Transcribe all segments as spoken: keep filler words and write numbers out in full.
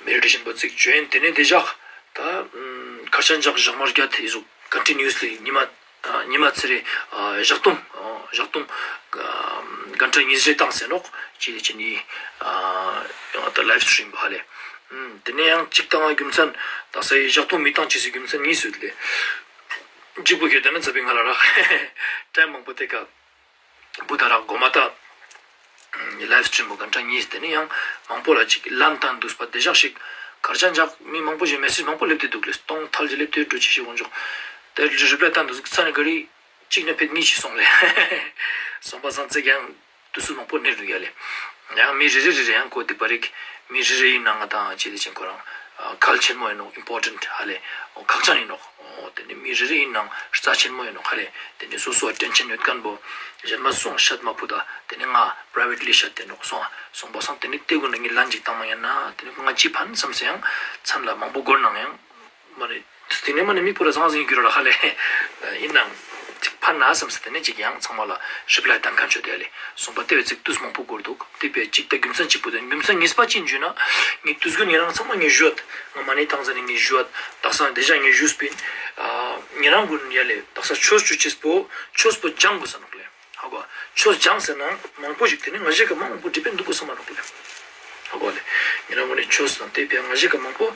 མེ་ཌི་ཊེ་ཤན་པོ་ཙིག་ཅོ་ཡིན། ཏེ་ནེ་ཏེ་ཞག་ད་ཁར་ཆེན་ཞག་ཞག་མ་བརྒྱད་ཏེ་ཟུག་ཀོན་ཊི་ནིའུ་སི་ལི་ཉི་མ་ཉི་མ་ཚེ་རེ་ཞག་སྟོང་ཞག་སྟོང་གན་ཊ་ཉིས་རེ་བཏང་ཟེར་ནོག་ཅི་ཏེ་ཅི་ནི་ཡང་ད་ལའིབ་སི་ཊི་རིམ་ཧ་ལེ། ཏེ་ནེ་ཡང་ཅིག་བཏང་རྒྱུ་མཚན་ད་ས་ཡི་ཞག་སྟོང་མི་བཏང་ཅེས་སི་རྒྱུ་མཚན་ཉིས་སུད་ལེ། ཅིག་པོ་ཁྱེར་ཏེ་ན་ཚ་བའི་ང་ལ་རག་ཊའིམ་མང་པོ་ཏེ་ཀ་བུ་ད་རག་གོ་མ་ད། ལའིབ་སི་ཊི་རིམ་པོ་གན་ཊ་ཉིས་ཏེ་ནེ་ཡང་མང་པོ་ལ་ཅིག་ལན་བཏང་དུག་པ། ཏེ་ཞག་ཞིག་ཁར་ཆེན་ཞག་མི་མང་པོ་ཞིག་མེ་སེཇ་མང་པོ་སླེབས་ཏེ་དུག་ལེ། སྟོང་ཐལ་ཞིག་སླེབས་ཏེ་འགྲོ་ཅི་ཞིག་འོང་ཆོག་ཏེ་རི་པ་ལའི་བཏང་དུག་ཟུག་ཚ་ནེ་ག་རི་ཅིག་ནེ་ཕེད་གཉིས་ཤིག་སོང་ལེ། སོང་པ་སང་ཙིག་ཡང་དུས་སུ་མང་པོ་ནེ་དུག་ཡ་ལེ། ཡང་མི་རེ་རེ་རེ་རེ་ཡང་གོ་སྟེ་པ་རིག་མི་རེ་རེ་ཡིན་ན་ང་དང་ཅི་ཏེ་ཅན་ཁོ་རང་གལ་ཆེན་མོ་ཡིན་ནོག་ཨིམ་པོར་ཊེན་ཊ་ཧ་ལེ། ཁག་ཅན་ཡིན་ནོག་ཏེ་ནེ་མི་རེ་རེ་ཡིན་ནང་རྩ་ཆེན་མོ་ཡིན་ནོག་ཧ་ལེ། ཏེ་ནེ་སོ་སོ་ཨ་ཊེན་ཤན་ཡོད་ཁན་པོ་གཞན་མ་སོང་ཤད་མ་ཕུད་ད། ཏེ་ནེ་ང་པྲའི་ཝེཊ་ལི་ཤད་དེ་ནོག་སོང་སོང་པ་སང་ཏེ་ནེ་ཏེ་གུན་ནི་ལན་ཅིག་བཏང་མ་ཡིན་ན་ཏེ་ནེ་ང་ཅི་ཕན་སམ་སེ་ཡང་མཚན་ལ་མང་པོ་འགོར་ནང་ཡང་མ་ནེ་ཏེ་ནེ་མ་ནེ་མི་པུ་ར་ཟང་ཟིང་གྱུར་ར་ཧ་ལེ། ཡིན་ནང་ཅིག་ཕན་ན་སམ་སེ་ཏེ་ནེ་ཅིག་ཡང་ཚང་མ་ལ་རི་པ་ལའི་བཏང་ཁན་ཆོ་དེ་ཡ་ལེ། སོང་པ་ཏེ་བས་ཙིག་དུས་མང་པོ་འགོར་དུག་ཏེ་བས་ཅིག་ད་རྒྱུ་མཚན་ཅིག་པོ་ཏེ་རྒྱུ་མཚན་ཉིས་པ་ཅི་ཞུ་ན་ངའི་དུས་གུན་ཉེ་རང་ཚང་མ་ངའི་ཞུ་ཡོད། ང་མ་ནེ་བཏང་ཟ་ནེ་ངའི་ཞུ་ཡོད། དག་ས་ཏེ་ཞག་ངའི་ཞུས་པིན། ཉེ་རང་གུན་ཡ་ལེ་དག་ས་ཆོས་ཅོ་ཅེས་པོ་ཆོས་པོ་སྦྱང་དགོས་ས་ནོག་ལེ། ཧ་གོ། ཆོས་སྦྱང་ཟེར་ན་མང་པོ་ཞིག་ཏེ་ནེ་ང་ཞིག་ག་མང་པོ་ཌི་པེན་ཌ་དུག་གོས་ས་མ་ནོག་ལེ། ཧ་གོ་ལེ། ཉེ་རང་གུན་ནི་ཆོས་དང་ཏེ་བས་ང་ཞིག་ག་མང་པོ་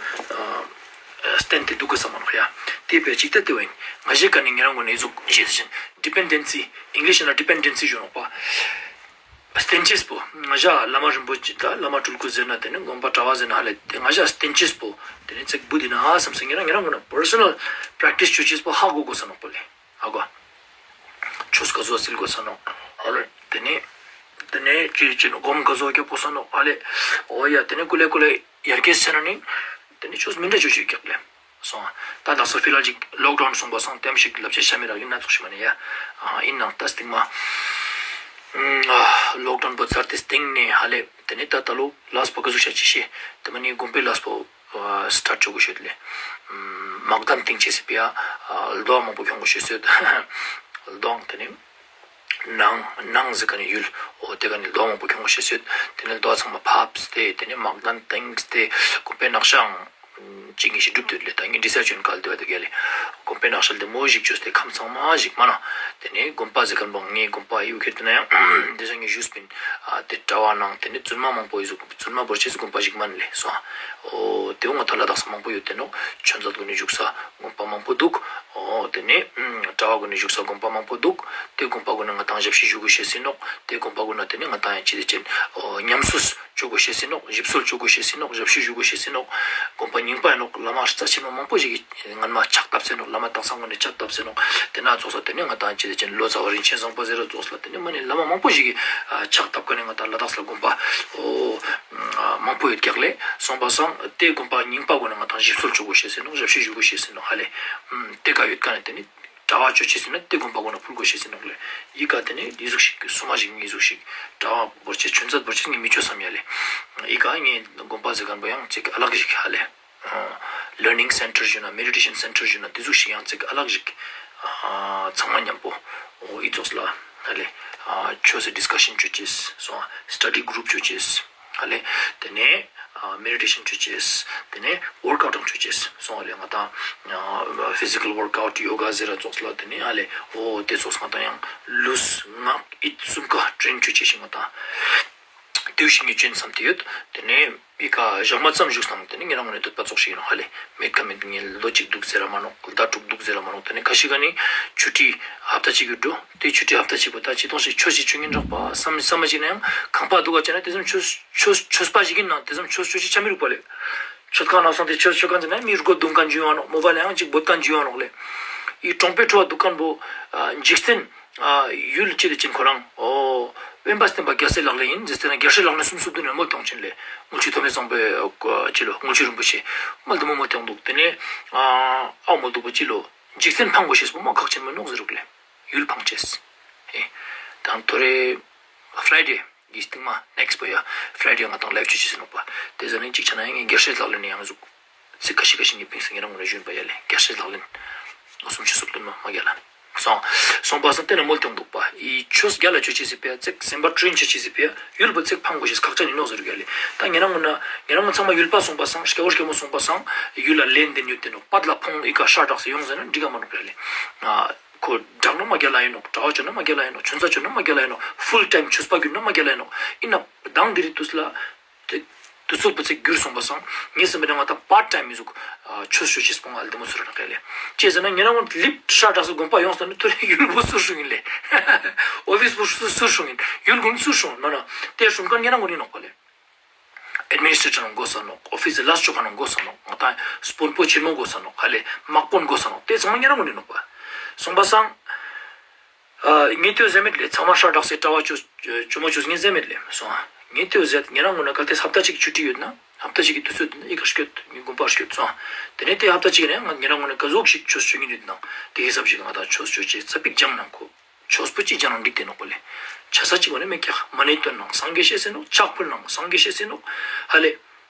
ཨ་སྟེན་ཏེ་དུག་གོས་ས་མ་ནོག་ཡ། ཏེ་བས་ཅིག་ད་ཏེ་བས་ང་ཞིག་ག་ནི་ཉེ་རང་གུན་ནི་ཟུག་ཅི་ཟེར་ཌི་པེན་ཌེན་སི་ཨིང་ལིཤ་ན་ཌི་པེན་ཌེན་སི་ཞུ་ནོག་པ། སྟེན་ཅེས་པོ་ང་ཞ་བླ་མ་རིན་པོ་ཆེ་ད་བླ་མ་སྤྲུལ་སྐུ་ཟེར་ན་ཏེ་ནེ་དགོན་པ་གྲྭ་བ་ཟེར་ན་ཧ་ལེ་ཏེ་ང་ཞ་སྟེན་ཅེས་པོ་ཏེ་ནེ་ཙིག་བུ་དི་ན་ཨ་སམ་སེ་ཉེ་རང་ཉེ་རང་གུན་ན་པར་སོ་ནལ་པྲེག་ཊིས་ཅོ་ཅེས་པོ་ཧ་གོ་གོས་ས་ནོག་པོ་ལེ། ཧ་གོ། ཆོས་ག་ཟུག་སིལ་གོས་ས་ནོག་ཧ་ལེ། ཏེ་ནེ་ཏེ་ནེ་ཅི་ཅི་ནོ་སྒོམ་ག་ཟུག་རྒྱབ་གོས་ས་ནོག་ཧ་ལེ། འོ་ཡ་ཏེ་ནེ་ཀུ་ལེ་ཀུ་ལེ་ཡར་རྒྱས་ཟེར་ན་ནི་ཏེ་ནེ་ཆོས་མི་འདྲ་ཅོ་ཅོ་ཀྱག་ལེ། སོང་། ད་དག་ས་ཕི་ལ་ལ་ཅིག་ལོག་ཌའུན་སོང་པ་སང་ལྟེམ་ཞིག་ལབ་ཅེས་ཤ་མི་རག་ཡིན་ན་ཚོགས་ཤིག་མ་ནེ་ཡ། ཨ་ཡིན་ནང་ད་སྟིང་མ་ལོག་ཌའུན་པོ་ཚར་ཏེ་སྟིང་ནེ་ཧ་ལེ་ཏེ་ནེ་ད་ད་ལོ་ལས་པོ་ག་ཟུག་ཤ་ཅི་ཤེས་ཏེ་མ་ནེ་དགོན་པའི་ལས་པོ་སི་ཊར་ཊ་ཅོ་གོས་ཤེས་ལེ། མག་དན་ཏིང་ཅེས་སི་ཕི་ཡ་ལྡོ་མང་པོ་ཁྱོང་གོས་ཤེས་སོད། ལྡོ་ཏེ་ནེ་ནང་ནང་ཟེར་ཁན་ནི་ཡུལ་འོ་ཏེ་ཀ་ནེ་ལྡོ་མང་པོ་ཁྱོང་གོས་ཤེས་སོད། ཏེ་ནེ་ལྡོ་ཚང་མ་ཕབས་ཏེ་ཏེ་ནེ་མག་དན་ཏིང་ཏེ་དགོན་པའི་ནག་ཤའང་ཅིག་ངེས་ཤིག་གྲུབ་ཏེ་ཡོད་ལེ། ད་ངའི་འདྲི་ས་ཅོན་གལ་ཏེ་བ་ཏེ་ག་ལེ། དགོན་པའི་ནག་ཤ་ལྡེ་མོ་ཞིག་ཅོས་ཏེ་ཁམས་ཚང་མ་ཞིག་མ་ན། ཏེ་ནེ་དགོན་པ་ཟེར་ཁན་བོ་ངའི་དགོན་པ་ཡུ་ཁེར་ཏེ་ན་ཡང་ཏེ་ཞག་ངའི་ཞུས་པིན། ཏེ་གྲྭ་བ་ནང་ཏེ་ནེ་བཙུན་མ་མང་པོ་ཡོད་ཟུག་བཙུན་མ་བོར་ཅེས་སི་དགོན་པ་ཞིག་མན་ལེ་སོང་། འོ་ཏེ་འོ་ང་ད་ལ་དྭགས་ས་མང་པོ་ཡོད་ཏེ་ནོག་ཆོས་མཛད་གུན་ནི་བཞུགས་ས་དགོན་པ་མང་པོ་དུག་འོ་ཏེ་ནེ་གྲྭ་བ་གུན་ནི་བཞུགས་ས་དགོན་པ་མང་པོ་དུག་ཏེ་དགོན་པ་གུན་ན་ང་དང་ཞབས་ཕྱི་ཞུ་གོས་ཤེས་སི་ནོག་ཏེ་དགོན་པ་གུན་ན་ཏེ་ནེ་ང་དང་ཡང་ཅི་ཏེ་ཅན་ཉམས་གསོ་ཅོ་གོས་ཤེས་སི་ནོག་ཞིབ་འཚོལ་ཅོ་གོས་ཤེས་སི་ནོག་ཞབས་ཕྱི་ཞུ་གོས་ཤེས་སི་ནོག་དགོན་པ་རྙིང་པ་ཡིན་ནོག་བླ་མ་རྩ་ཆེན་མོ་མང་པོ་ཞིག་གི་སྔན་མ་ཕྱག་བཏབ་སེ་ནོག་བླ་མ་དག་ས་གུན་ནི་ཕྱག་བཏབ་སེ་ནོག་ཏེ་ན་ཙོགས་ལ་ཏེ་ནེ་ང་དང་ཅི་ཏེ་ཅན་ལོ་ཙཱ་བ་རིན་ཆེན་བཟང་པོ་ཟེར་ར་ཙོགས་ལ་ཏེ་ནེ་མ་ནེ་བླ་མ་མང་པོ་ཞིག་གི་ཕྱག་བཏབ་ཀ་ནེ་ང་དང་ལ་དྭགས་ས་ལ་དགོན་པ་འོ་མང་པོ་ཡོད་ཀྱག་ལེ། སོང་པ་སང་ཏེ་དགོན་པ་རྙིང་པ་གུན་ན་ང་དང་ཞིབ་འཚོལ་ཅོ་གོས་ཤེས་སི་ནོག་ཞབས་ཕྱི་ཞུ་གོས་ཤེས་སི་ནོག་ཧ་ལེ། ཏེ་ཀ་ཡོད་ཀ་ནེ་ཏེ་ནེ་གྲྭ་བ་ཅོ་ཅེས་སི་ན་ཏེ་དགོན་པ་གུན་ན་ཕུལ་གོས་ཤེས་སི་ནོག་ལེ། ཨི་ཀ་ཏེ་ནེ་འི་ཟུག་ཤིག་སོ་མ་ཞིག་ངི་ཟུག་ཤིག་གྲྭ་བ་བོར་ཅེས་ཆོས་མཛད་བོར་ཅེས་ངས་མི་ཅོ་སམ་ཡ་ལེ། ཨི་ཀ་ངའི་དགོན་པ་ཟེར་ཁན་བོ་ཡང་ཅིག་ཨ་ལག་ཞིག་ཧ་ལེ། ལར་ནིང་སེན་ཊར་ཞུ་ན་མེ་ཌི་ཊེ་ཤན་སེན་ཊར་ཞུ་ན་ཏེ་ཟུག་ཤིག་ཡང་ཅིག་ཨ་ལག་ཞིག་ཚང་མ་ཉམ་པོ་འོ་འི་ཙོགས་ལ་ཧ་ལེ། ཆོས་སི་ཌིས་ཀ་ཤན་ཅོ་ཅེས་སོང་སི་ཊ་ཌི་གུ་རུབ་ཅོ་ཅེས། ཧ་ལེ། ཏེ་ནེ་མེ་ཌི་ཊེ་ཤན་ཅོ་ཅེས། ཏེ་ནེ་ཝོརཀ་ཨའུཊ་ཅོ་ཅེས། སོང་ལེ་ང་དང་ཕི་ཟི་ཀལ་ཝོརཀ་ཨའུཊ་ཡོ་ག་ཟེར་ར་ཙོགས་ལ་ཏེ་ནེ་ཧ་ལེ་འོ་ཏེ་ཙོགས་ང་དང་ཡང་ལུས་ངག་ཡིད་གསུམ་ཀ་ཊྲེན་ཅོ་ཅེས་ཤིག་ང་དང་ཏེ་ཞིག་ངས་ཅོ་ཨིན་སམ་ཏེ་ཡོད། ཏེ་ནེ་ཨི་ཀ་ཞག་མ་ཙམ་བཞུགས་སང་ཏེ་ནེ་ཉེ་རང་ངོ་ནེ་སྡོད་པ་ཙོགས་ཤིག་ཨིན་ནོག་ཧ་ལེ། མེད་ཀ་མེད་ངས་ལོ་གཅིག་དུག་ཟེར་ར་མ་ནོག་ཟླ་དྲུག་དུག་ཟེར་ར་མ་ནོག་ཏེ་ནེ་ཁ་ཤིག་ག་ནི་ཆུ་ཊི་ཧབ་ཏ་གཅིག་གི་འགྲོ། ཏེ་ཆུ་ཊི་ཧབ་ཏ་གཅིག་པོ་ད་ཅི་ཏོང་ཞིག་ཆོས་ཤིག་ཅོ་ཨིན་རག་པ་སམ་སམ་མ་ཅིག་ན་ཡང་ཁང་པ་དུག་ག་ཅེ་ན་ཏེ་ཙམ་ཆོས་ཆོས་ཆོས་པ་ཞིག་ཨིན་ན་ཏེ་ཙམ་ཆོས་ཆོས་ཤིག་ཆ་མི་རུག་པ་ལེ། མཆོད་ཁང་ནང་སོང་སྟེ་ཆོས་ཆོས་ཁན་ཟེར་ན་མི་རུ་གོ་རྡུང་ཁན་ཅིག་ཡོང་ང་ནོག་མོ་བའིལ་ཡང་ཅིག་འབོད་ཁན་ཅིག་ཡོང་ང་ནོག་ལེ། འི་གྲོང་པའི་ཕྲོ་བ་དུག་ཁན་བོ་འཇིག་རྟེན་ཡུལ་ཅི་ཏེ་ཅན་ཁོ་རང་འོ་དབེན་པ་བསྟན་པ་རྒྱལ་སྲས་ལག་ལེན་ཨིན་ཟེར་ཏེ་ན་རྒྱལ་སྲས་ལག་ལེན་གསུམ་གསུམ་དུ་ནས་མོལ་ཏེ་ཡོང་ཅེན་ལེ། དངུལ་ཆུ་ཐོགས་མེད་བཟང་པོའི་ཅི་ལོ་དངུལ་ཆུ་རིན་པོ་ཆེ་མོལ་ཏེ་མོལ་ཏེ་ཡོང་དུག་ཏེ་ནེ་ཨ་མོལ་དུག་པ་ཅི་ལོ་འཇིག་རྟེན་ཕང་གོས་ཤེས་པོ་མ་ཁག་ཆེན་མོ་ནོག་ཟེར་རུག་ལེ། ཡུལ་ཕང་ཅེས། ཧེ། དང་ཐོ་རེ་ཕ་རའི་ཌེ་གི་སྟིང་མ་ནེགསི་པོ་ཡ་ཕ་རའི་ཌེ་ང་དང་ལའིབ་ཅོ་ཅེས་ཨིན་ནོག་པ། ཏེ་ཟ་ནེ་ཅིག་ཆ་ན་ཡང་རྒྱལ་སྲས་ལག་ལེན་ནི་ཡང་ཟུག་ཚིག་ཁ་ཤིག་ཁ་ཤིག་ངས་པིང་སེ་ཉེ་རང་ངོ་ནེ་ཞུན་པ་ཡ་ལེ། རྒྱལ་སྲས་ལག་ལེན་ལོ་སུམ་ཅུ་སོ་བདུན་མ་མ་རྒྱལ་ལ། སོང་། སོང་པ་སང་ཏེ་ན་མོལ་ཏེ་འདུག་པ། འི་ཆོས་རྒྱལ་ལ་ཆོས་ཅེས་སི་ཕིའ་ཙེག་སེམས་པ་ཊྲེན་ཆོས་ཅེས་སི་ཕིའ་ཡུལ་པོ་ཙེག་ཕང་གོས་ཤེས་ཁག་ཅན་ཨིན་ནོག་ཟེར་ག་ལེ། ད་ཉེ་རང་ངུན་ན་ཉེ་རང་ངུན་ཚང་མ་ཡུལ་པ་སོང་པ་སང་སྐྱ་བོ་སྐྱ་མོ་སོང་པ་སང་ཡུལ་ལ་ལེན་ཏེ་ཡོད་ཏེ་ནོག། པད་ལ་ཕོང་འི་ཀ་ཤ་དྲགས་སེ་ཡོང་ཟེར་ན་འགྲིག་ག་མ་ནོག་ག་ལེ། ཁོ་དྲག་ན་མ་རྒྱལ་ལ་ཨིན་ནོག། གྲྭ་བ་ཅོ་ན་མ་རྒྱལ་ལ་ཨིན་ནོག། ཆུན་ཚ་ཅོ་ན་མ་རྒྱལ་ལ་ཨིན་ནོག། ཕུལ་ཊའིམ་ཆོས་པ་གྱུར་ན་མ་རྒྱལ་ལ་ཨིན་ནོག། ཨིན་ན་མདང་དེ་རིང་དུས་ལ་ཏེ་དུས་ཚོད་པོ་ཙེག་གྱུར་སོང་པ་སང་ངའི་སེམས་པའི་ནང་ང་ད་པར་ཊའིམ་མི་ཟུག་ཆོས་ཞུ་ཅེས་པོ་ང་ལྡེ་མོ་ཚོར་ར་ག་ལེ། ཅི་ཟེར་ན་ཉེ་རང་ངུན་ལིབ་ཤ་དྲགས་སེ་དགོན་པ་ཡོངས་ཏེ་ནི་ཐོ་རེ་ཡུལ་པོ་སུ་ཧྲུང་ཨིན་ལེ། ཨོ་ཕིས་པོ་སུ་ཧྲུང་ཨིན། ཡུལ་གུན་སུ་ཧྲུང་མ་ན་ཏེ་ཧྲུང་ཁན་ཉེ་རང་ངུན་ཨིན་ནོག་པ་ལེ། ཨེཌ་མི་ནིས་ཊྲེ་ཊར་ནང་གོས་ས་ནོག། ཨོ་ཕིས་ལས་ཅོ་ཁན་ནང་གོས་ས་ནོག། ང་ད་སྤོན་པོ་ཆེན་མོ་གོས་ས་ནོག། ཧ་ལེ་དམག་དཔོན་གོས་ས་ནོག། ཏེ་ཚང་མ་ཉེ་རང་ངུན་ཨིན་ནོག་པ། སོང་པ་སང་ཨ་ངས་ཏེ་ཟེར་མེད་ལེ། ཚང་མ་ཤ་དྲགས་སེ་གྲྭ་བ་ཅོས་ཅོ་མོ་ཅོས་ངས་ཟེར་མེད་ལེ། སོང་ཨ་ངས་ཏེ་ཟེར་ཉེ་རང་ངུན་ན་གལ་ཏེ་ཧབ་ཏ་ཅིག་ཆུ་ཊི་ཡོད་ན་ཧབ་ཏ་ཅིག་གི་དུས་ཚོད་ཨི་ཀ་སྐྱོད་ངས་དགོན་པ་སྐྱོད་སོང་ཨ། ཏེ་ནེ་ཏེ་ཧབ་ཏ་ཅིག་ནེ་ང་ཉེ་རང་ངུན་ན་ཀ་ཟུག་ཞིག་ཆོས་ཅོ་ཨིན་ཡོད་ན་ཏེ་ཧི་སབ་ཞིག་ང་ད་ཆོས་ཅོ་ཅེས་ཙ་པིག་སྦྱང་ན་ཁོ། ཆོས་པོ་ཅིག་སྦྱང་ན་འགྲིག་ཏེ་ནོག་པ་ལེ། ཆ་ས་ཅིག་ངོ་ནེ་མེད་ཀྱག། མ་ཎི་འདོན་ནང་སངས་རྒྱས་ཤེས་སེ་ནོག། ཕྱག་ཕུལ་ནང་སངས་རྒྱས་ཤེས་སེ་ནོག། ཧ་ལེ།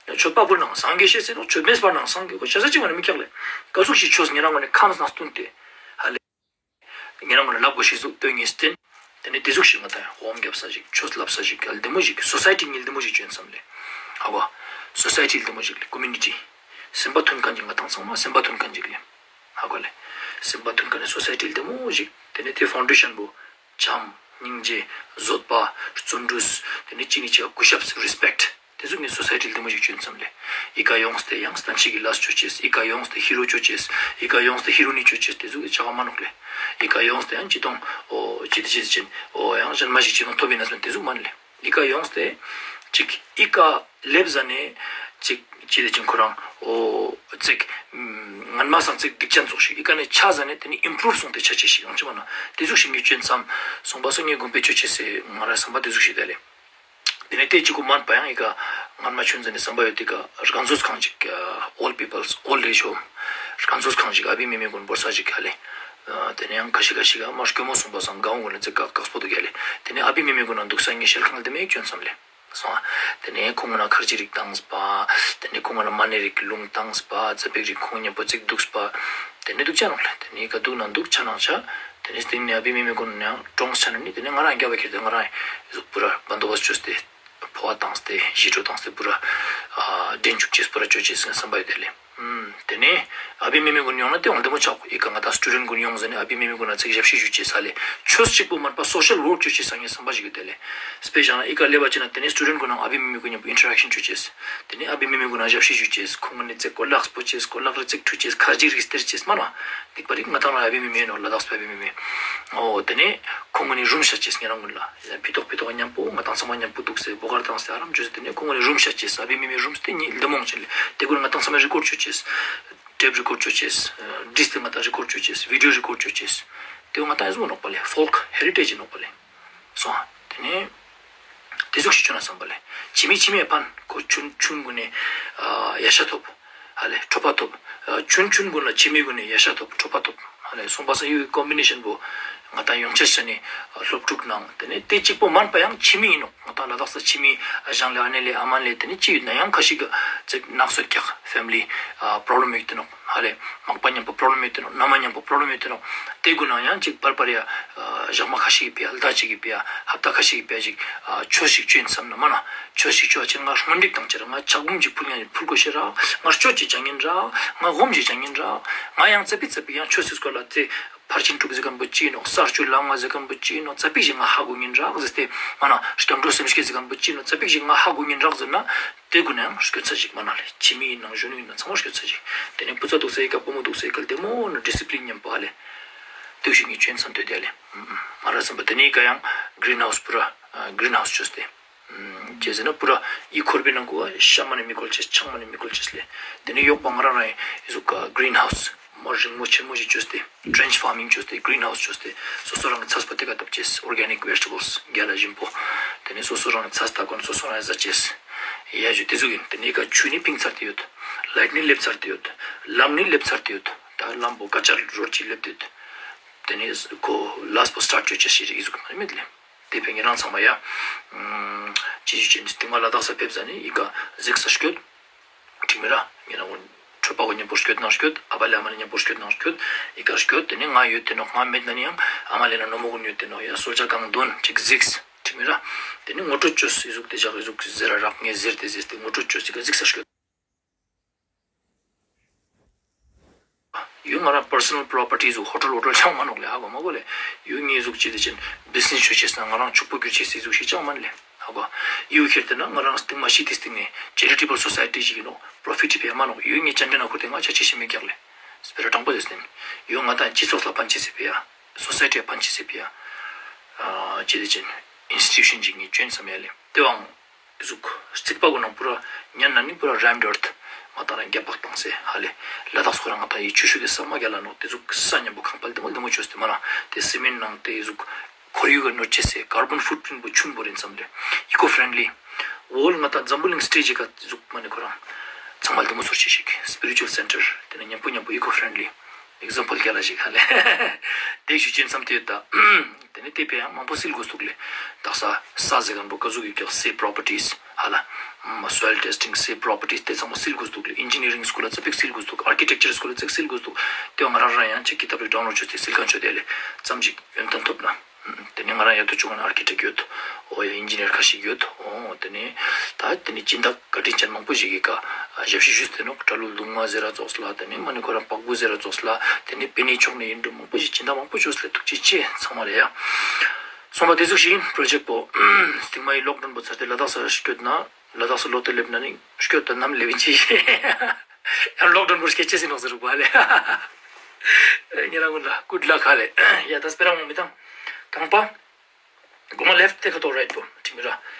མཆོད་པ་ཕུལ་ནང་སངས་རྒྱས་ཤེས་སེ་ནོག། མཆོད་མེ་སྤར་ནང་སངས་རྒྱས་ཁོ་ཆ་ས་ཅིག་ངོ་ནེ་མེད་ཀྱག་ལེ། ཀ་ཟུག་ཞིག་ཆོས་ཉེ་རང་ངོ་ནེ་ཁམས་ནང་སྟུན་ཏེ། ཧ་ལེ། ཉེ་རང་ངོ་ནེ་ལབ་གོས་ཤེས་ཟུག་སྟོན་ངེས་ཏེ། ཏེ་ནེ་ཏེ་ཟུག་ཞིག་ང་ད་ཧོམ་རྒྱབ་ས་ཞིག་ཆོས་ལབ་ས་ཞིག་གལ་ཏེ་མོ་ཞིག་སོ་སའི་ཊི་ངི་ལྡེ་མོ་ཞིག་ཅོ་ཨིན་སམ་ལེ། ཧ་གོ། སོ་སའི་ཊི་ལྡེ་མོ་ཞིག་ལེ། ཀོ་མུ་ནི་ཊི། སེམས་པ་མཐུན་ཁན་ཅིག་ང་དང་ཚང་མ་སེམས་པ་མཐུན་ཁན་ཅིག་ལེ། ཧ་གོ་ལེ། སེམས་པ་མཐུན་ཁན་ནི་སོ་སའི་ཊི་ལྡེ་མོ་ཞིག། ཏེ་ནེ་ཏེ་ཕའུན་ཌེ་ཤན་བོ་བྱམས། སྙིང་རྗེ། བཟོད་པ། བརྩོན་འགྲུས། ཏེ་ནེ་ཅིག་ནེ་ཅིག་ག་གུས་ཞབས། རི་སི་པེཀྚ། ཏེ་ཟུག་ནི་སོ་སའི་ཊི་ལྡེ་མོ་ཞིག་ཅོ་ཨིན་སམ་ལེ། ཨི་ཀ་ཡོངས་ཏེ་ཡང་སྟན་ཞིག་གི་ལས་ཅོ་ཅེས། ཨི་ཀ་ཡོངས་ཏེ་ཧི་རོ་ཅོ་ཅེས། ཨི་ཀ་ཡོངས་ཏེ་ཧི་རོ་ནི་ཅོ་ཅེས། ཏེ་ཟུག་གི་ཆ་ག་མ་ནོག་ལེ། ཨི་ཀ་ཡོངས་ཏེ་ཡང་ཅི་དང་འོ་ཅི་ཏེ་ཅི་ཏེ་ཅི་འོ་ཡང་ཞན་མ་ཞིག་ཅི་དང་ཐོབ་ཨིན་ན་སོང་ཏེ་ཟུག་མན་ལེ། ཨི་ཀ་ཡོངས་ཏེ་ཅིག་ཨི་ཀ་ལེབ་ཟ་ནེ་ཅིག་ཅི་ཏེ་ཅིག་ཁོ་རང་འོ་ཙེག་ངན་མ་སང་ཙེག་སྡིག་ཅན་ཙོགས་ཤིག་ཨི་ཀ་ནེ་ཆ་ཟ་ནེ་ཏེ་ནི་ཨིམ་པྲུབ་སོང་སྟེ་ཆ་ཅེས་ཤིག་ཡང་ཅི་མ་ན་ཏེ་ཟུག་ཤིག་ངས་ཅོ་ཨིན་སམ། སོང་པ་སང་ངས་དགོན་པའི་ཆོས་ཅོ་ཅེས་སི་ང་རང་སམ་པ་ཏེ་ཟུག་ཤིག་ཏེ་ལེ། ཏེ་ནེ་ཏེ་ཅིག་གུ་མན་པ་ཡང་ཨི་ཀ་ངན་མ་ཆུན་ཟ་ནེ་སམ་པ་ཡོད་ཏེ་ཀ་རྒན་གསོ་ཁང་ཅིག་ཨོལ་པི་པལ་ཨོལ་ཨེཇ་ཧོམ། རྒན་གསོ་ཁང་ཅིག་ཨ་བི་མེ་མེ་གུན་བོར་ས་ཅིག་ཧ་ལེ། ཏེ་ནེ་ཡང་ཁ་ཤིག་ཁ་ཤིག་ག་མ་སྐྱོ་མོ་སོང་པ་སང་གའོ་གུན་ལ་ཙེག་ཀ་ཀགས་པོ་དུག་ཧ་ལེ། ཏེ་ནེ་ཨ་བི་མེ་མེ་གུན་ན་དུག་ས་ངས་ཤེལ་ཁང་ལ་ཏེ་མེ་ཅོ་ཨིན་སམ་ལེ། སོང་། ཏེ་ནེ་ཁོང་གུན་ན་ཁར་ཇི་རིགས་ཏངས་པ། ཏེ་ནེ་ཁོང་གུན་ན་མ་ཎི་རིགས་ལུང་ཏངས་པ། ཙ་པིག་རིགས་ཁོང་ཉམ་པོ་ཙེག་དུགས་པ། ཏེ་ནེ་དུག་ཅ་ནོག་ལེ། ཏེ་ནེ་ཀ་དུག་ན་དུག་ཆ་ནང་ཆ། ཏེ་ནེ་སྟིང་ནེ་ཨ་བི་མེ་མེ་གུན་ན་ཡང་གྲོངས་ཆ་ན་ནི་ཏེ་ནེ་ང་རང་རྒྱབ་པ་ཁྱེར་ཏེ་ང་རང་ཟུག་པུ་ར་བན་དོ་བས་ཅོས་ཏེ། ཕོ་བ་ཏངས་ཏེ་ཞི་ཁྲོ་ཏངས་ཏེ་པུ་ར་ཨ་འདྲེན་ཅུག་ཅེས་པུ་ར་ཅོ་ཅེས་སམ་པ་ཡོད་ཏེ་ལེ། ཏེ་ནེ་ཨ་བི་མེ་མེ་གུན་ཡོང་ན་ཏེ་འོང་ལྡེ་མོ་ཆག་གོ། ཨི་ཀ་ང་དང་སི་ཊུ་ཌེན་ཊ་གུན་ཡོང་ཟ་ནེ་ཨ་བི་མེ་མེ་གུན་ན་ཙེག་ཞབས་ཕྱི་ཞུ་ཅེས་ཧ་ལེ། ཆོས་ཅིག་པོ་མན་པ་སོ་ཤལ་ཝརཀ་ཅོ་ཅེས་སམ་ངས་སམ་པ་ཞིག་ཡོད་ཏེ་ལེ། སྤེ་ཞག་ན་ཨི་ཀ་ལེབ་བ་ཅིག་ན་ཏེ་ནེ་སི་ཊུ་ཌེན་ཊ་གུན་ན་ཨ་བི་མེ་མེ་གུན་ཉམ་པོ་ཨིན་ཊ་རེག་ཤན་ཅོ་ཅེས། ཏེ་ནེ་ཨ་བི་མེ་མེ་གུན་ན་ཞབས་ཕྱི་ཞུ་ཅེས། ཁོང་གུན་ནི་ཙེག་གོ་ལག་སྤོ་ཅེས། གོ་ལག་རི་ཙེག་ཁྲུ་ཅེས། ཁར་ཇི་རིགས་སྟེར་ཅེས་མ་ན། དེག་པ་རིགས་ང་དང་ལ་ཨ་བི་མེ་མེ་ནོག་ལ་དྭགས་པའི་ཨ་བི་མེ་མེ། འོ་ཏེ་ནེ་ཁོང་གུན་ནི་རུམ་ཤ་ཅེས་ཉེ་རང་གུན་ལ། ཕི་ཏོག་ཕི་ཏོག་ཉམ་པོ་ང་དང་ཚང་མ་ཉམ་པོ་དུག་སེ་བོ་གར་ཏངས་ཏེ་ཨ་རམ་ཅོས་ཏེ་ནེ་ཁོང་གུན་ནི་རུམ་ཤ་ཅེས། ཨ་བི་མེ་མེ་རུམ་སྟེ་ཉིད་ལྡེ་མོ་ཅན་ལེ། ཏེ་གུན་ང་དང་ཚང་མ་རི་ཀོར་ཌ་ཅོ་ཅེས། ཊེབ་རི་ཀོར་ཌ་ཅོ་ཅེས། ཌིསྐ་ཏེ་ང་དང་རི་ཀོར་ཌ་ཅོ་ཅེས། བི་ཌི་ཡོ་རི་ཀོར་ཌ་ཅོ་ཅེས། ཏེ་ང་དང་ཨི་ཟུག་ནོག་པ་ལེ། ཕོལཀ་ཧེ་རི་ཊེཇ་ནོག་པ་ལེ། སོང་། ཏེ་ནེ་ཏེ་ཟུག་ཞིག་ཅོ་ན་སམ་པ་ལེ། ཁྱིམ་མི་ཁྱིམ་མི་ཕན་ཁོ་ཆུན་ཆུན་གུན་ནི་ཨ་ཡ་ཤ་ཐོབ། ཧ་ལེ་གྲོད་པ་ཐོབ། ཨ་ཆུན་ཆུན་གུན་ལ་ཁྱིམ་མི་གུན་ནི་ཡ་ཤ་ཐོབ་གྲོད་པ་ཐོབ། ཧ་ལེ་སོང་པ་སང་ཡུ་ཀོམ་བི་ནེ་ཤན་བོ་ང་དང་ཡོང་ཅེས་ཅན་ནི་སློབ་ཕྲུག་ནང་ཏེ་ནེ་ཏེ་ཅིག་པོ་མན་པ་ཡང་ཁྱིམ་མི་ཨིན་ནོག། ང་དང་ལ་དྭགས་སི་ཁྱིམ་མི་ཨ་ཞང་ལེ་ཨ་ནེ་ལེ་ཨ་མ་ལེ་ཏེ་ནེ་ཅི་ཡོད་ན་ཡང་ཁ་ཤིག་ག་ཙེག་ནགས་སོད་ཀྱག་ཕེ་མི་ལི་ཨ་པྲོབ་ལེམ་ཡོད་ཏེ་ནོག། ཧ་ལེ་མག་པ་ཉམ་པོ་པྲོབ་ལེམ་ཡོད་ཏེ་ནོག། ན་མ་ཉམ་པོ་པྲོབ་ལེམ་ཡོད་ཏེ་ནོག། ཏེ་གུན་ནང་ཡང་ཅིག་པར་པར་ཡ་ཨ་ཞག་མ་ཁ་ཤིག་གི་ཕིའ་ལྡ་ཅིག་གི་ཕིའ་ཧབ་ཏ་ཁ་ཤིག་གི་ཕིའ་ཅིག་ཨ་ཆོས་ཤིག་ཅོ་ཨིན་སམ་ན་མ་ན་ཆོས་ཤིག་ཅོ་ཨ་ཅེ་ང་སྔོན་འགྲིག་ཏང་ཅེས་རག། ང་ཕྱག་འབུམ་ཅིག་ཕུལ་ཉན་ཕུལ་གོས་ཤེས་རག། ང་སྤྱོད་ཅིག་ཅང་ཉན་རག། ང་སྒོམ་ཅིག་ཅང་ཉན་རག། ང་ཡང་ཙ་པིག་ཙ་པིག་ཡང་ཆོས་སི་སྐོར་ལ་ཏེ་ཕར་ཕྱིན་དྲུག་ཟེར་ཁན་བོ་ཅི་ཨིན་ནོག། ས་བཅུ་ལམ་ལྔ་ཟེར་ཁན་བོ་ཅི་ཨིན་ནོག། ཙ་པིག་ཞིག་ང་ཧ་གོ་ཉན་རག་ཟེར་ཏེ་མ་ན་སྐྱབས་འགྲོ་སེམས་བསྐྱེད་ཟེར་ཁན་བོ་ཅི་ཨིན་ནོག། ཙ་པིག་ཞིག་ང་ཧ་གོ་ཉན་རག་ཟེར་ན་ཏེ་གུན་ན་ཡང་སྐྱོད་ཚར་ཅིག་མ་ན་ལེ། ཁྱིམ་མི་ཨིན་ནང་གཞོན་ནུ་ཨིན་ནང་ཚང་མ་སྐྱོད་ཚར་ཅིག། ཏེ་ནེ་བུ་ཚ་དུག་སེ་ཨི་ཀ་བུ་མོ་དུག་སེ་ཨི་ཀ་ལྡེ་མོ་ན་ཌི་སི་པི་ལིན་ཉམ་པོ་ཧ་ལེ། ཏེ་ཞིག་ངས་ཅོ་ཨིན་སམ་ཏེ་ཏེ་ལེ། མ་ར་སམ་པ་ཏེ་ནེ་ཨི་ཀ་ཡང་གྲིན་ཧའུས་པུ་ར་གྲིན་ཧའུས་ཅོས་ཏེ། ཅི་ཟེར་ན་པུ་ར་ཨི་ཁོར་བའི་ནང་གུ་བ་ཤ་མ་ནེ་མི་ཁོལ་ཅེས་ཆང་མ་ནེ་མི་ཁོལ་ཅེས་ལེ། ཏེ་ནེ་ཡོག་པ་ང་རང་རང་ཨི་ཟུག་ག་གྲིན་ཧའུས་མ་རིང་མོ་ཆེན་མོ་ཞིག་ཅོས་ཏེ་ཊྲེན་ཆ་ཕར་མིང་ཅོས་ཏེ་གྲིན་ཧའུས་ཅོས་ཏེ་སོ་སོ་རང་གི་ཚས་པོ་ཏེ་ཀ་ཏབ་ཅེས། ཨོར་གེ་ནིག་ཝེ་ཇི་ཊེ་བལས་རྒྱལ་ལ་ཞིམ་པོ། ཏེ་ནེ་སོ་སོ་རང་གི་ཚས་ཏ་གོན་སོ་སོ་རང་ཟ་ཅེས། ཡ་ཞུ་ཏེ་ཟུག་ཨིན། ཏེ་ནེ་ཨི་ཀ་ཆུ་ནི་ཕིང་ཚར་ཏེ་ཡོད། ལའིཊ་ནི་ལེབ་ཚར་ཏེ་ཡོད། ལམ་ནི་ལེབ་ཚར་ཏེ་ཡོད། ད་ལམ་པོ་ཀ་ཅར་རོཌ་ཅིག་ལེབ་ཏེ་ཡོད། ཏེ་ནེ་ཁོ་ལས་པོ་སི་ཊར་ཊ་ཅོ་ཅེས་ཤིག་རིག་ཟུག་མ་མེད་ལེ། ཏེ་ཕིའ་ཉེ་རང་ཚང་མ་ཡ། ཅི་ཞུ་ཅེས་ཨིན། སྟིང་མ་ལ་དྭགས་སི་ཕེབས་ཟ་ནེ་ཨི་ཀ་ཟིགས་ས་སྐྱོད། ཁྲིག་མེ་ར་ཉེ་རང་གུན་ ཆོས་པ་གུན་ཉམ་པོ་སྐྱོད་ན་སྐྱོད། ཨ་བ་ལེ་ཨ་མ་ལེ་ཉམ་པོ་སྐྱོད་ན་སྐྱོད། ཨི་ཀ་སྐྱོད། ཏེ་ནེ་ང་ཡོད་ཏེ་ནོག། ང་མེད་ན་ནི་ཡང་ཨ་མ་ལེ་ན་ནོ་མོ་གུན་ཡོད་ཏེ་ནོག། ཡ་གསོལ་ཇ་གང་དོན་ཅིག་གཟིགས། ཁྲིག་མི་ར། ཏེ་ནེ་ངོ་སྤྲོད་ཅོས། ཨི་ཟུག་ཏེ་ཇག་ཨི་ཟུག་ཟེར་ར་རག་ངས་ཟེར་ཏེ་ཟེར་ཏེ་ངོ་སྤྲོད་ཅོས། ཨི་ཀ་གཟིགས་ས་སྐྱོད། ཡོད་ང་རང་པར་སོ་ནལ་པྲོ་པར་ཊི་ཟུག་ཧོ་ཊེལ་ཧོ་ཊེལ་ཆང་མ་ནོག་ལེ། ཧ་གོ་མ་གོ་ལེ། ཡོད་ངས་ཟུག་ཅི་ཏེ་ཅན་བི་ཛི་ནེས་ཅོ་ཅེས་ན་ང་རང་ཕྱུག་པོ་གྱུར་ཅེས་སི་ཟུག་ཤིག་ཅང་མན་ལེ། ཧ་གོ། ཡོད་ཁྱེར་ཏེ་ན་ང་རང་སྟིང་མ་ཤི་ཏེ་སྟིང་ནེ་ཅེ་རི་ཊེ་བལ་སོ་སའི་ཊི་ཞིག་ཨིན་ནོག། པྲོ་ཕིཊ་ཕེ་མ་ནོག། ཡོད་ངས་ཅན་ཏེ་ན་ཁུར་ཏེ་ང་ཆ་ཅེས་ཤིག་མི་རྒྱག་ལེ། སྤེ་ར་དྲང་པོ་ཟེར་སྟེ་ན། ཡོད་ང་དང་སྤྱི་ཚོགས་ལ་ཕན་ཅེས་སི་ཕི་ཡ། སོ་སའི་ཊི་ལ་ཕན་ཅེས་སི་ཕི་ཡ། ཨ་ཅི་ཏེ་ཅན་ཨིན་སི་ཊི་ཊུ་ཤན་ཅིག་ངས་ཅོ་ཨིན་སམ་ཡ་ལེ། ཏེ་བོའང་ཟུག་རྩིག་པ་གུན་ནང་པུ་ར་ཉན་ན་ནི་པུ་ར་རེམ་ཌ་ཨར་ཐ་མ་ཏང་རང་རྒྱབ་བག་བཏང་སེ་ཧ་ལེ། ལ་དྭགས་སུ་ཁོ་རང་ང་ཏང་ཡི་ཆུ་ཤུ་ཏེ་ས་མ་རྒྱ་ལ་ནོག། ཏེ་ཟུག་ས་ཉམ་པོ་ཁང་པ་ལྡེ་མོ་ལྡེ་མོ་ཅོས་ཏེ་མ་ན་ཏེ་སི་མེན་ནང་ཏེ་ཟུག་ཁོར་ཡུག་ག་གནོད་ཅེས་སི་ཀར་བོན་ཕུཊ་པྲིན་པོ་ཆུན་པོ་རིན་སམ་ལེ། ཨི་ཀོ་ཕྲེན་ལི། ཝོལ་ང་ཏང་འཛམ་བུ་གླིང་སི་ཊེཇ་ག་ཟུག་མ་ནེ་ཁོ་རང་ཚང་མ་ལྡེ་མོ་ཚོར་ཅེས་ཤིག། སི་པི་རི་ཅུ་ཨལ་སེན་ཊར་ཏེ་ནེ་ཉམ་པོ་ཉམ་པོ་ཨི་ཀོ་ཕྲེན་ལི། ཨིག་ཛམ་པལ་རྒྱ་ལ་ཞིག་ཧ་ལེ། ཏེ་ཞུ་ཅེས་སམ་ཏེ་ཡོད་ད། ཏེ་ནེ་ཏེ་ཕི་ཡ་མང་པོ་སིལ་དགོས་འདུག་ལེ། དག་ས་ས་ཟེར་ཁན་པོ་ཀ་ཟུག་ཡོད་ཀྱག་སེ་པྲོ་པར་ཊིས་ཧ་ལ། སོའིལ་ཊེས་ཊིང་སེ་པྲོ་པར་ཊིས་ཏེ་ཚང་མ་སིལ་དགོས་འདུག་ལེ། ཨིན་ཇི་ནི་རིང་སྐུལ་ལ་ཙ་པིག་སིལ་དགོས་འདུག། ཨར་ཀི་ཊེག་ཅར་སྐུལ་ལ་ཙ་པིག་སིལ་དགོས་འདུག། ཏེ་ང་རང་རང་ཡང་ཅིག་ཀི་ཏབ་རིག་ཌའུན་ལོཌ་ཅོས་ཏེ་སིལ་ཁན་ཅོ་ཏེ་ལེ། ཙམ་ཞིག་ཡོན་ཏན་ཐོབ་ན། ཏེ་ནེ་ང་རང་ཡ་ཏོ་ཅུང་ཨར་ཀི་ཊེག་ཡོད། འོ་ཡ་ཨིན་ཇི་ནི་ཡར་ཁ་ཤིག་ཡོད། འོ་ཏེ་ནེ་ད་ཏེ་ནེ་སྦྱིན་བདག་བཀའ་དྲིན་ཅན་མང་པོ་ཞིག་གི་ཀ་ཞབས་ཕྱི་ཞུས་ཏེ་ནོག། བཀྲ་ལུ་ལྡུང་མ་ཟེར་ར་ཙོགས་ལ་ཏེ་ནེ་མ་ནེ་ཁོ་རང་པག་བུ་ཟེར་ར་ཙོགས་ལ་ཏེ་ནེ་པེ་ནེ་ཕྱོགས་ནེ་ཡིན་འགྲོ་མང་པོ་ཞིག་སྦྱིན་བདག་མང་པོ་ཞིག་ལ་ཐུགས་རྗེ་ཆེ་ཚང་མ་ལ་ཡ། སོང་པ་ཏེ་ཟུག་ཞིག་ཨིན་པྲོ་ཇེཀ་པོ། སྟིང་མ་ཡི་ལོག་ཌའུན་པོ་ཚར་ཏེ་ལ་དྭགས་སུ་སྐྱོད་ན་ལ་དྭགས་སུ་ལོག་སྟེ་ལེབ་ན་ནི་སྐྱོད་དོ་ནམ་ལེབ་ཨིན་ཅི། ཡང་ལོག་ཌའུན་པོ་སྐྱེ་ཅེས་ཨིན་ནོག་ཟེར་རུག་པ་ལེ། ཉེ་རང་ཀུན་ལ་གུཌ་ལག་ཧ་ལེ། ཡ་ད་སྤེ་ར་མོ་མི་ཏང་། རྐང་པ། གོ་མ་ལེཕ་ཊ་ཏེ་ཁ་ཐོག་རའིཊ་པོ་ཁྲིད་མི་ར།